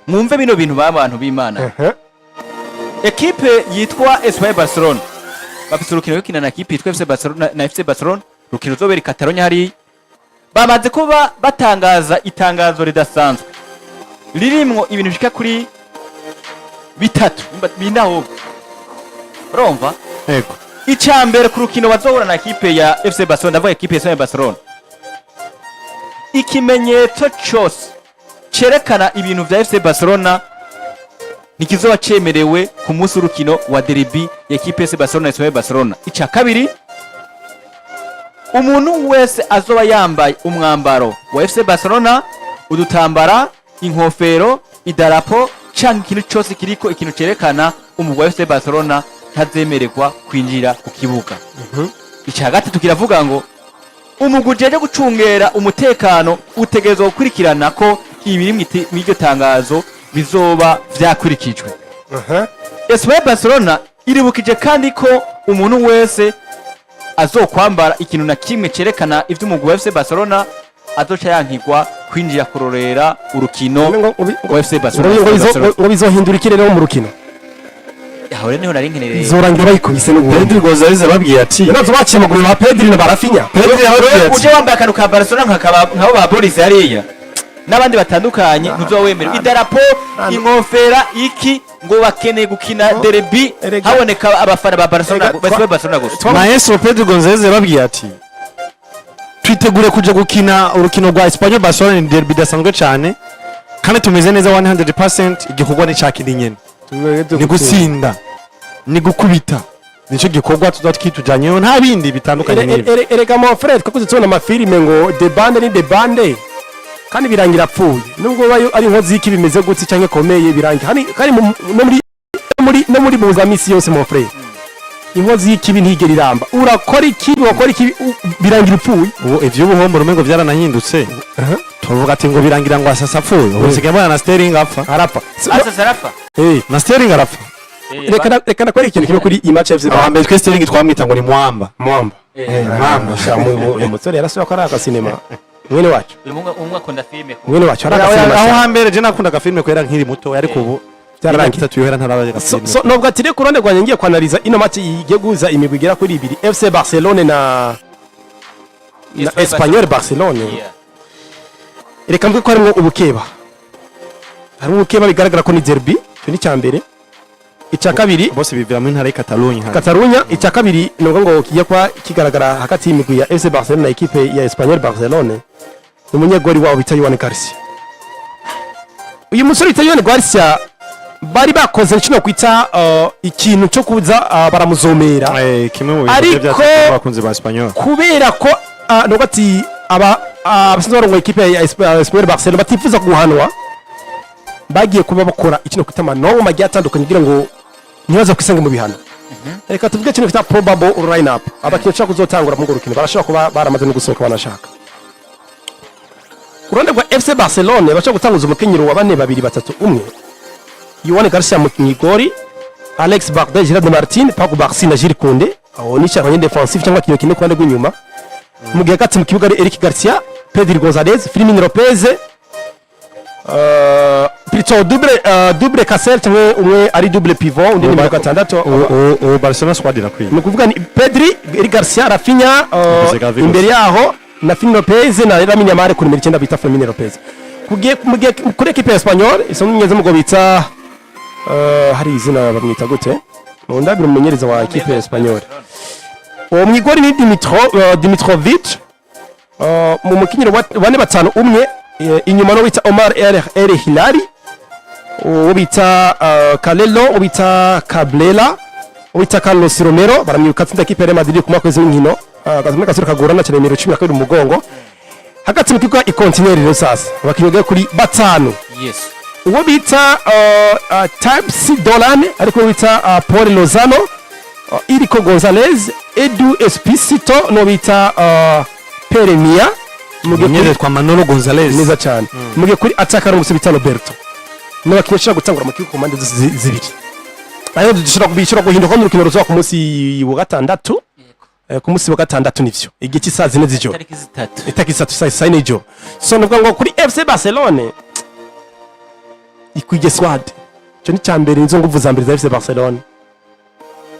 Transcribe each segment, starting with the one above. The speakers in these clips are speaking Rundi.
Mwumve bino bintu b'abantu b'Imana. Ekipe yitwa Espanyol Barcelona bafise urukino rwo gukina na ekipe yitwa FC Barcelona na FC Barcelona, urukino ruzobera i Catalonia hariya. Bamaze kuba batangaza itangazo ridasanzwe ririmwo ibintu bishika kuri bitatu, bine ahubwo, urumva? Yego. Icya mbere, ku rukino bazohura na ekipe ya FC Barcelona, ndavuga ekipe ya Espanyol Barcelona, ikimenyetso cyose cerekana ibintu vya FC Barcelona ntikizoba cemerewe ku munsi w'urukino wa derby ya ekipe FC Barcelona na Espanyol Barcelona. Icya kabiri, umuntu wese azoba yambaye umwambaro wa FC Barcelona, udutambara, inkofero, idarapo canke ikintu cyose kiriko ikintu cerekana umugwi wa FC Barcelona ntazemererwa kwinjira ku kibuga. Icya gatatu kiravuga ngo umugwi ujejwe gucungera umutekano utegerezwa gukurikirana ko ibiri mw'iryo tangazo bizoba vyakurikijwe. Espanyol Barcelona iribukije kandi ko umuntu wese azokwambara ikintu na kimwe cerekana ivy'umugwi wa FC Barcelona azoca yankigwa kwinjira kurorera urukino wa FC Barcelona. Ngo bizohindura iki rero mu rukino? Aho rero niho nari nkenereye. Bizorangira bayikubise n'ubundi. Pedri Gonzalez ababwiye ati Nazo baciye amaguru ba Pedri na ba Raphinha. Pedri yababwiye ati Uje wambaye akantu ka Barcelona nk'abo ba polisi hariya n'abandi batandukanye, ntuzoba wemerewe. Idarapo, inkofera, iki, ngo bakeneye gukina derby haboneka abafana ba Barcelona, ba Barcelona gusa. Maestro Pedri Gonzalez yababwiye ati twitegure kuja gukina urukino rwa Espanyol Barcelona, ni derby idasanzwe cyane kandi tumeze neza 100%. Igikorwa ni cakindi nyene, ni gutsinda, ni gukubita, nicyo gikorwa tuza twitujanyeho, nta bindi bitandukanye n'ibyo. Erega mon frère, twakuze tubona amafilime ngo de bande ni de bande kandi birangira apfuye, nubwo bayo ari inkozi y'iki bimeze gutse cyangwa ikomeye, birangira kandi no muri mu buzima misi yose, mon frère, inkozi y'ikibi ntigera iramba. Urakora ikibi, wakora ikibi, birangira upfuye. Ubu ivy'ubuhomboro umengo vyaranahindutse. Tuvuga ati ngo birangira ngo asasa apfuye, ubu nsigaye mbona na Sterling apfa. Arapfa. Asa arapfa. Na Sterling arapfa. Reka nakwereke ikintu kimwe kuri iyi match ya FC. Aho mbere twe Sterling twamwita ngo ni Mwamba. Mwamba. Mwamba. Sha, uyu musore yarasubiye ko ari agasinema, mwene wacu. Uyu umwe akunda filime. Mwene wacu ari agasinema. Aho Sha. hambere je nakundaga filime kwera nkiri muto, ariko ubu Byararangiye. itatu yohera ntarabaye filime. So nubwo ati rero ku ruhande rwanjye ngiye kwanaliza ino match igiye guhuza imigwi igera kuri ibiri, FC Barcelone na Espanyol Barcelone, reka mvuge ko harimo ubukeba, harimo ubukeba bigaragara ko ni derby. Icyo ni icya mbere. Icya kabiri, bose bivira mu ntara y'Catalogne. Catalunya. Icya kabiri ni ukuvuga ngo kigiye kuba kigaragara hagati y'imigwi ya FC Barcelone na ekipe ya Espanyol Barcelone ni umunyegori wabo bita Joan Garcia. Uyu musore bita Joan Garcia bari bakoze kino kwita ikintu cyo kuza baramuzomera. Kimwe mu bintu byateye abakunzi ba Espanyol. Kubera ko nuko ati aba abasanzwe barongoye ikipe ya Espanyol Barcelona batifuza guhanwa, bagiye kuba bakora ikintu kwita amanoma agiye atandukanye kugira ngo ntibaze kwisange mu bihano. Reka tuvuge ikintu kwita probable line up, abakinnyi bashobora kuzotangura muri urwo rukino barashobora kuba baramaze no gusohoka banashaka. Ku ruhande rwa FC Barcelone bashobora gutanguza umukenyero wa 4-2-3-1: Joan Garcia mu igori, Alex Balde, Gerard Martin, Pau Cubarsi na Jules Koundé, aho ni charnier défensif cyangwa ikintu kimwe ku ruhande rw'inyuma, mu gihe hagati mu kibuga ari Eric Garcia, Pedri Gonzalez, Fermin Lopez, plutôt double cassel cyangwa umwe ari double pivot undi nimero 6. Ubu Barcelona squad irakwiye. Ni ukuvuga ni Pedri, Eric Garcia, Raphinha, Jose Gavi imbere gusa. yaho na Fermin Lopez na Lamine Yamal ku nimero 9 bita Fermin Lopez. Kugiye mu gihe kuri equipe ya Espanyol isanzwe imeze mu bita hari izina bamwita gute mu ndabira, umumenyereza wa equipe ya Espanyol uwo mwigori ni Dimitrovic, mu mukinyiro wa 4-5-1, inyuma no bita Omar El Hilali, uwo bita Calero, uwo bita Cabrera, uwo bita Carlos Romero, baramwibuka atsinda equipe ya Real Madrid ku mwaka w'inkino, gazumwe gasore kagorana cyane, nimero 12 mu mugongo. Hagati mu kibuga ikontineri rero sasa abakinnyi bagera kuri batanu: uwo bita Types Dolan, ariko uwo bita Paul Lozano, Iriko Gonzalez, Edu Esposito n'uwo bita Peremia, mu gihe Umumenyereza twa Manolo Gonzalez. Neza cyane. Mu gihe kuri attaque ari umusore bita Roberto n'abakinnyi bashobora gutangura mu kibuga ku mpande zose zibiri, ariko dushobora bishobora guhinduka n'urukino ruzoba ku munsi wa gatandatu. Ku munsi wa gatandatu nivyo, igihe cy'isaha 4 z'ijoro. Tariki 3. Itariki 3 saa 4 y'ijoro. So nuvuga ngo kuri FC Barcelone Ikwije squad. Ico ni ca mbere, nizo nguvu za mbere za FC Barcelona.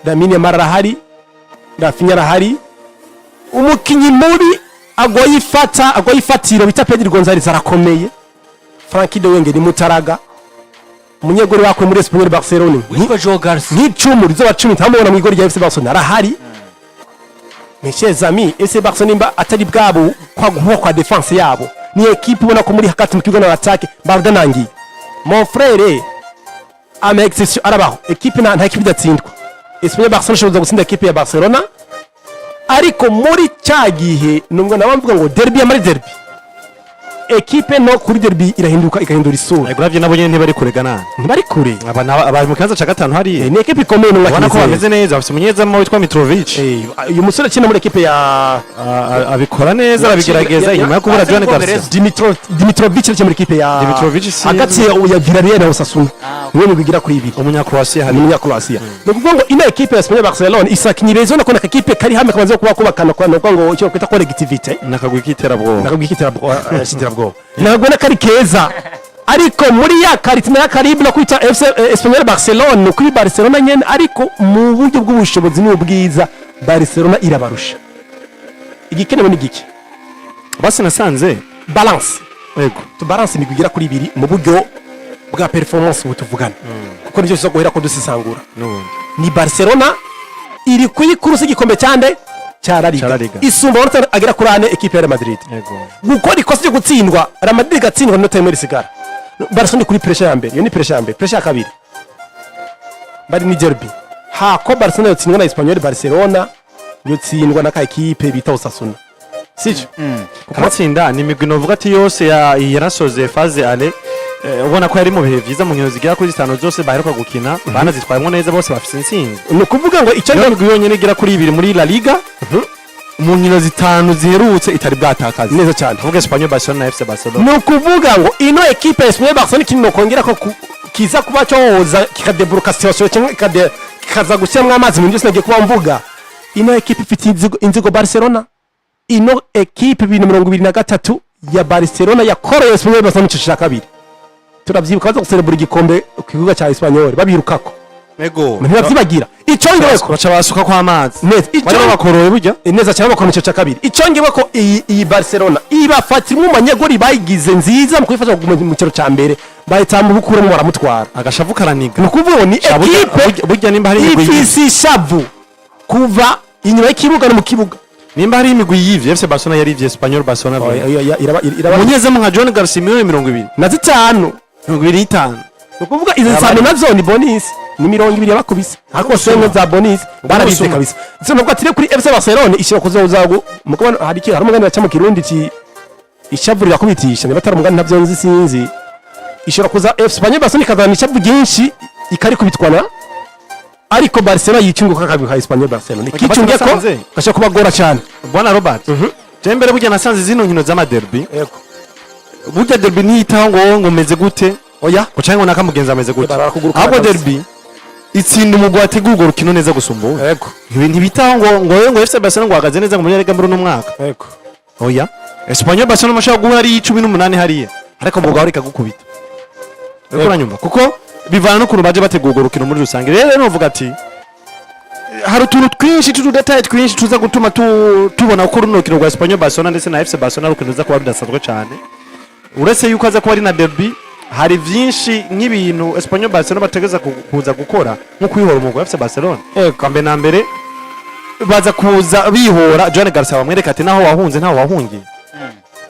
Lamine Yamal arahari, Raphinha arahari, umukinyi mubi agoye ifata, agoye ifatiro bita Pedri Gonzalez arakomeye, Frenkie de Jong ni mutaraga, umunyegori wakwe muri Espanyol Barcelona Witwa Joao Garcia. Nk'icumu rizoba 10 ntamubona mu igori rya FC Barcelona arahari. Mes chers amis, FC Barcelona nimba atari bwabo kwa guhuha kwa défense yabo, ni équipe ubona ko muri hagati mu kibuga na attaque barudanangiye, mon frère. Ama exception arabaho, équipe nta équipe idatsindwa. Espanyol Barcelona ishobora gutsinda équipe ya Barcelona, ariko muri cya gihe nubwo nawe mvuga ngo derby ya muri derby, équipe no kuri derby irahinduka, igahindura isura. Ego, uravye nabo nyene ntibari kure gana. Ntibari kure. Aba abari mu kibanza ca gatanu hariya. Ni équipe ikomeye n'umwaka. Ubona ko bameze neza, bafise umunyezamu witwa Mitrovic. Uyu musore akina muri équipe ya Abikora neza, arabigerageza inyuma yo kubura Joan Garcia. Dimitrovic akina muri équipe ya Dimitrovic hagati ya Villarreal na Osasuna, niwe mugwi igira kuri ibiri. Umunyakroatia Ni hari. Umunyakroatia. Ni ukuvuga ngo ino équipe ya Espanyol Barcelona isakinyi beza, ubona ko naka équipe kari hamwe kamaze kuba kubakana, kwa nukuvuga ngo icyo kwita collectivité. Nakagwi k'iterabwoba. Nakabwi k'iterabwoba, ntabwo na kari keza, ariko muri ya qualité na ya calibre no kwita FC Espanyol Barcelona ni kuri Barcelona nyene, ariko mu buryo bw'ubushobozi n'ubwiza Barcelona irabarusha. Igikenewe ni giki? Basi nasanze Balance. Ego. Tubalance imigwi igera kuri ibiri mu buryo bwa performance ubu tuvugana, kuko nicyo tuza guhera ko dusesangura. N'ubundi Ni Barcelona iri kuyikurusa igikombe cyande cya La Cya Liga, La Liga. isumba amanota agera kuri ane équipe ya Real Madrid. Gukora ikosa ryo gutsindwa, Real Madrid igatsindwa n'inota rimwe risigara, Barcelona kuri pressure ya mbere. Iyo ni pressure ya mbere. Pressure ya kabiri bari ni derby, hako Barcelona yotsindwa na Espanyol Barcelona, yotsindwa na ka équipe bita Osasuna, sivyo? Karatsinda ni imigwi novuga ati yose yarasoze phase aller, ubona ko yari mu bihe vyiza mu nkino zigera kuri zitanu zose baheruka gukina, banazitwayemwo neza, bose bafise intsinzi. Ni ukuvuga ngo icyo Niyo migwi yonyene igera kuri ibiri muri La Liga mu nkino zitanu ziherutse itari bwatakaze. Neza cyane. Tuvuge Espanyol Barcelona na FC Barcelona. Ni ukuvuga ngo ino équipe ya Espanyol Barcelona, ikintu nokongera ko kiza kuba cyoza kikadebloka situation cyangwa kikaza gushyiramo amazi mu byose nagiye kuba mvuga, ino équipe ifite inzigo Barcelona. Ino équipe 2023 ya Barcelona yakoreye Espanyol Barcelona mu cyiciro cya kabiri, turabyibuka, baza guserebura igikombe ku kibuga cya Espanyol babirukako. Ego. Ntibabyibagira. Icyongewe ko Baca basuka ko amazi. Neza. Bari babakoroye burya. Neza cyane, bakora mu cyiciro cya kabiri. Icyongewe ko iyi Barcelona ibafatira umwe mu banyegori bayigize nziza mu kuyifasha kuguma mu cyiciro cya mbere, bahita mubukuremo baramutwara. Agashavu karaniga. Ni ukuvuga ngo ni Burya- ekipe burya nimba hari imigwi yivye, ifise ishavu kuva inyuma y'ikibuga no mu kibuga. Nimba hari imigwi yivye, FC Barcelona yarivye Espanyol Barcelona. Iraba Umunyezamu nka Joan Garcia, miliyoni 20 na zitanu. 25. Ni ukuvuga izi zitanu nazo ni bonus, ni 20 yabakubise, ariko senke za bonus barabize Ubusuma. kabisa. So nubwo ati kuri FC Barcelona ishobora kuzoza mugabane, hari iki, hari umugani baca mu Kirundi ti ishavu rirakubitisha, niba atari umugani ntabyo nzi, sinzi. Ishobora kuza FC Espanyol Barcelona ikazana ishavu ryinshi ikarikubitwana, ariko Barcelona yicunguka kabiri ka Espanyol Barcelona ikicunge ko Nasanze. gashobora kubagora cyane. Bwana Robert, je mbere burya nasanze zino nkino z'amaderbi, Yego. burya derby ntiyitaho ngo meze gute, Oya. ngo canke ngo nakamugenzi ameze gute. Barakuguruka Ahubwo kabisa. derby itsinda umugwi wateguye urwo rukino neza gusumba uwundi. Yego. Ntibitaho ngo FC Barcelona ngo ahagaze neza ngo muri Liga muri uno mwaka. Yego. Oya, Espanyol Barcelona bashobora guhura ari 18 hariya, ariko mu bwawe ikagukubita. Uriko uranyumva, kuko bivana n'ukuntu baje bategura urwo rukino muri rusange. Rero novuga ati hari utuntu twinshi tw'utudetaye twinshi tuza gutuma tubona ko runo rukino rwa Espanyol Barcelona ndetse na FC Barcelona rukino ruza kuba rudasanzwe cyane. Uretse yuko aza kuba ari na derby, hari vyinshi nk'ibintu Espanyol Barcelona bategeza kuza gukora, nko kwihora umugwi wa FC Barcelona. Yego. Kwa mbere na mbere baza kuza bihora Joan Garcia, bamwereka ati naho wahunze ntaho wahungiye.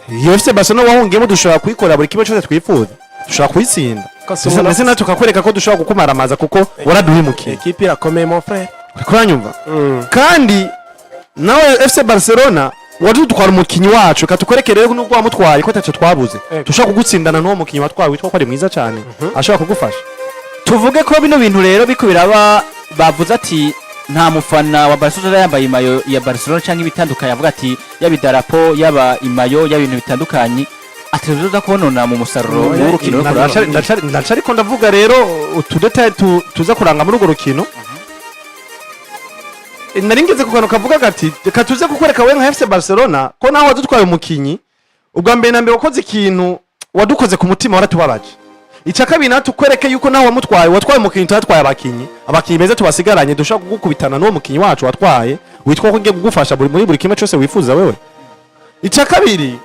Iyo FC Barcelona wahungiyemo dushobora kuyikorera buri kimwe cyose twifuza, dushobora kuyitsinda. Kasumba. Ndetse natwe tukakwereka ko dushobora kukumaramaza kuko waraduhemukiye. Équipe irakomeye, mon frère. Uriko uranyumva? Kandi nawe FC Barcelona wadutwara umukinyi wacu, katukwereke rero nubwo wamutwaye ko atacyo twabuze. Ego. Dushobora kugutsindana n'uwo mukinyi watwawe witwa ko ari mwiza cyane, ashobora kugufasha. Tuvuge ko bino bintu rero biko biraba, bavuze ati nta mufana wa Barcelona yambaye imayo ya Barcelona cyangwa ibitandukanye, avuga ati yaba idarapo, yaba imayo, yaba ibintu bitandukanye, ati tuzoza konona mu musaruro w'urukino ruriko ruraba. Ndaca ariko ndavuga rero utudetaye tuza kuranga muri urwo rukino. Nari ngeze ku kantu kavuga gati reka tuze kukwereka we nka FC Barcelona ko naho wadutwaye umukinyi, ubwa mbere na mbere wakoze ikintu wadukoze ku mutima, waratubabaje. Icya kabiri, nawe tukwereke yuko nawe wamutwaye, watwaye umukinyi, turatwaye abakinyi beza tubasigaranye, dushobora kugukubitana n'uwo mukinyi wacu watwaye witwa ko ngiye kugufasha buri muri buri kimwe cyose wifuza wewe. Icya kabiri,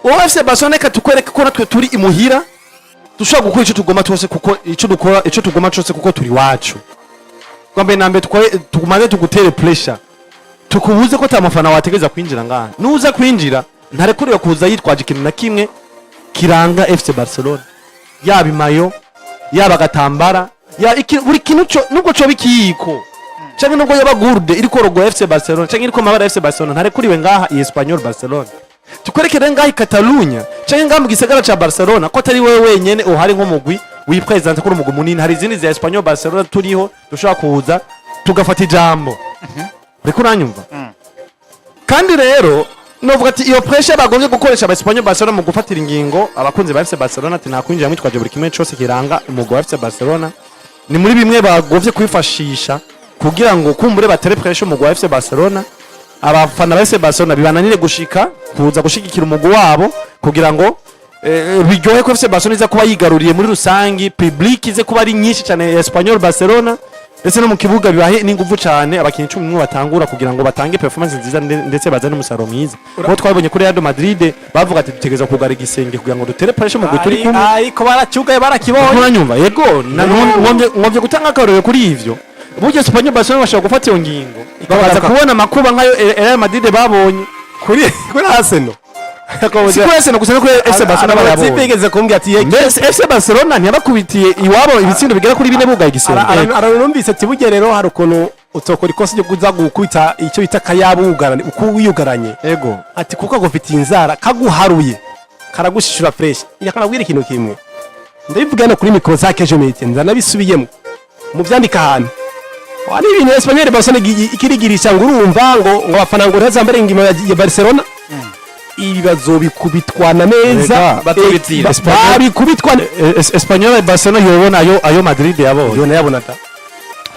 wowe FC Barcelona, reka tukwereke ko natwe turi imuhira, dushobora gukora icyo tugomba cyose, kuko icyo dukora, icyo tugomba cyose, kuko turi iwacu. Bwa mbere na mbere, tumaze tugutere pressure, tukubuze ko ata mufana wategereza kwinjira ngaha. Nuza kwinjira, ntarekuriwe kuza yitwaje ikintu na kimwe kiranga FC Barcelona, yaba imayo, yaba agatambara, ya buri kintu cyo, nubwo cyo bikiyiko, canke nubwo yaba gourde iriko logo ya FC Barcelona canke iriko amabara ya FC Barcelona, ntarekuriwe ngaha i Espanyol Barcelona. Tukwerekere ngaha i Catalunya canke ngaha mu gisagara ca Barcelona ko atari wewe wenyene uhari nk'umugwi wipresente kuri umugwi munini. Hari izindi za Espanyol Barcelona turiho, dushobora kuza tugafata ijambo. Uriko uranyumva? Kandi rero novuga ati iyo pressure bagombye gukoresha aba Espanyol Barcelona mu gufatira ingingo abakunzi ba FC Barcelona ati nta kwinjira mwitwaje buri kimwe cyose kiranga umugwi wa FC Barcelona, ni muri bimwe bagovye kwifashisha kugira ngo kumbure batere pressure umugwi wa FC Barcelona, abafana ba FC Barcelona bibananire gushika kuza gushigikira umugwi wabo, kugira ngo biryohe ko FC Barcelona iza kuba yigaruriye muri rusangi, public ize kuba ari nyinshi cyane ya Espanyol Barcelona, ndetse no mu kibuga bibahe n'inguvu cyane abakinnyi 11 batangura, kugira ngo batange performance nziza ndetse bazane umusaruro mwiza, kuko twabonye kuri Real Madrid bavuga ati dutegereza kugara igisenge kugira ngo dutere pressure mu turi kumwe. Ariko baracyugaye, barakibonye. Uranyumva? Yego, ngomvye gutanga akarorero kuri ivyo. Burya Espanyol Barcelona bashobora gufata iyo ngingo, bakaza kubona amakuba nk'ayo Real Madrid babonye. Kuri Arsenal. Si kuri Arsenal gusa, no kuri FC Barcelona barabonye. Bigeze kumbwira ati ye. Mbese FC Barcelona ntiyabakubitiye iwabo ibitsindo bigera kuri 4 bugaye igisenge? Aranumvise ati burya rero hari ukuntu utokora ikosa ryo kuza gukubita icyo bita akayabu wugaranye, uko wiyugaranye. Ati kuko agufitiye inzara, kaguharuye karagushishura fresh. Irakanabwira ikintu kimwe, ndabivuga hano kuri micro za Kejo Media, nzanabisubiyemo muvyandika ahantu. Wani ibintu Espanyol Barcelona ikirigirisha ngo urumva ngo abafana ngo ntazambare ingimo ya Barcelona, ibi bazobikubitwana neza. Rega, bazobitsira. Babikubitwana. Espanyol Barcelona yobona ayo Madrid yabonye. Yo nayabona ta.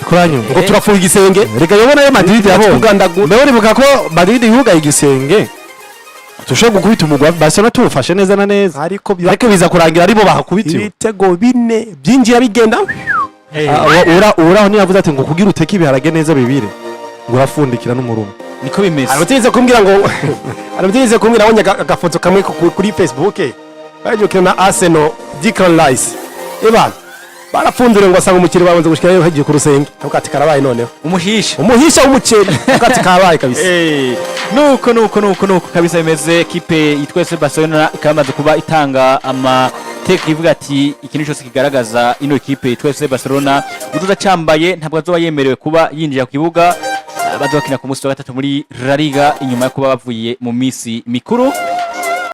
Kuranyumva? Ngo turafunga igisenge. Reka, yobona ayo Madrid yabonye. Tugandagura. Mbere uribuka ko Madrid yugaye igisenge, tushobora gukubita umugwi wa Barcelona tuwufashe neza na neza, ariko ariko biza kurangira aribo bahakubitiwe. Ibitego 4 byinjira bigenda. Ah, uraho niyavuze ati ngo kugira uteke ibiharage neza bibire, ngo urafundikira n'umurumo. Niko bimeze. Hari utigeze kumbwira abonye agafoto kamwe kuri Facebook bagiye gukina na Arsenal, Declan Rice, ebana barafundure ngo asanga umukiri babanze gushikirayo hagiye ku rusenge, avuga ati karabaye noneho. Umuhisha. Umuhisha w'umuceri, avuga ati karabaye kabisa. Nuko kabisa bimeze. Ekipe yitwa FC Barcelona ikaba yamaze kuba itanga amateka, ivuga ati ikintu cyose kigaragaza ino ekipe yitwa FC Barcelona, uzoza cyambaye ntabwo azoba yemerewe kuba yinjira ku kibuga. Bazokina ku munsi wa gatatu muri La Liga inyuma yo kuba bavuye mu misi mikuru.